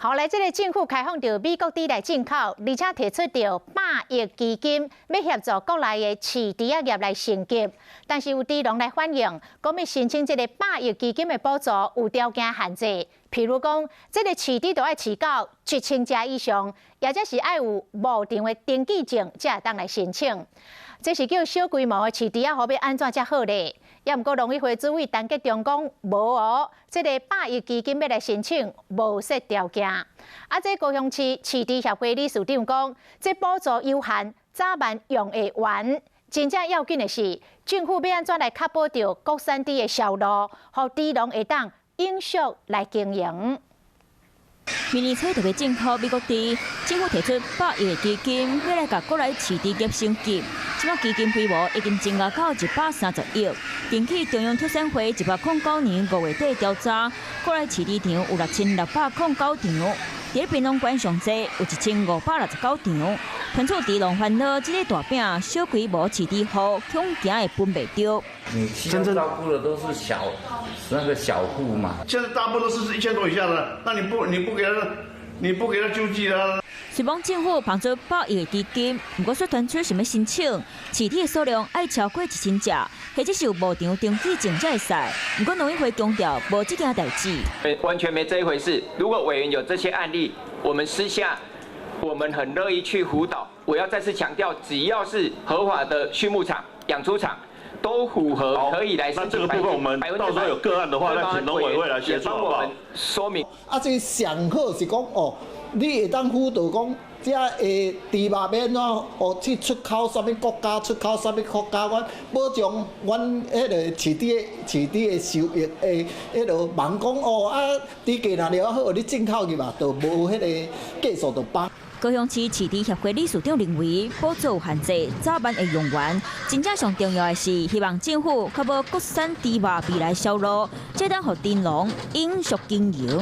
好來，這个政府開放著美國豬來進口，而且提出著百億基金，欲協助國內的飼豬仔業來升級。但是有豬農來反映，講欲申請這个百億基金的補助有條件限制，譬如講，這个飼豬著愛飼到1000隻以上，抑者是愛有牧場的登記證，才會當來申請。這是叫小規模的飼豬仔戶欲按怎才好咧？也毋過農委會主委陳吉仲講，無哦，這个百億基金欲來申請，無設條件。啊，這高雄市飼豬協會理事長講，這補助有限，早晚用會完。真正要緊的是，政府欲按怎來確保著國產豬的銷路，予豬農會當永續來經營。明年初特別進口美國豬，政府提出百億的基金，欲來共國內飼豬業升級。這擺基金規模已經增加到130億。根據中央畜產會109年5月底調查，國內飼豬場有6609場，佇屏東縣上濟有1569場。傳出豬農煩惱，這个大餅小規模飼豬戶恐驚會分袂著。你真正照顧的都是小那個小戶嘛？現在大部分都是1000多以下的，那你不給他救濟啊？雖罔政府拋出百億的基金，毋過說團體想欲申請，飼豬的數量愛超過1000隻，或者是有牧場登記證才會使。毋過農委會強調，無這件代誌。完全沒這一回事。如果委員有這些案例，我們私下我們很樂意去輔導。我要再次強調，只要是合法的畜牧場、養豬場，都符合可以來申請。那這個部分，我們到時候有個案的話，那請農委會來協助，好不好？說明。啊，這上好是講哦，你會當輔導講，這个豬肉欲按怎哦去出口啥物國家，出口啥物國家，阮保障阮彼个飼豬的收益的彼落茫講哦啊，豬價若了好，你進口去嘛，就無彼个繼續就放。高雄市飼豬協會理事長認為，補助有限制，早晚會用完。真正上重要的是，希望政府確保國產豬肉未來銷路，才當予豬農永續經營。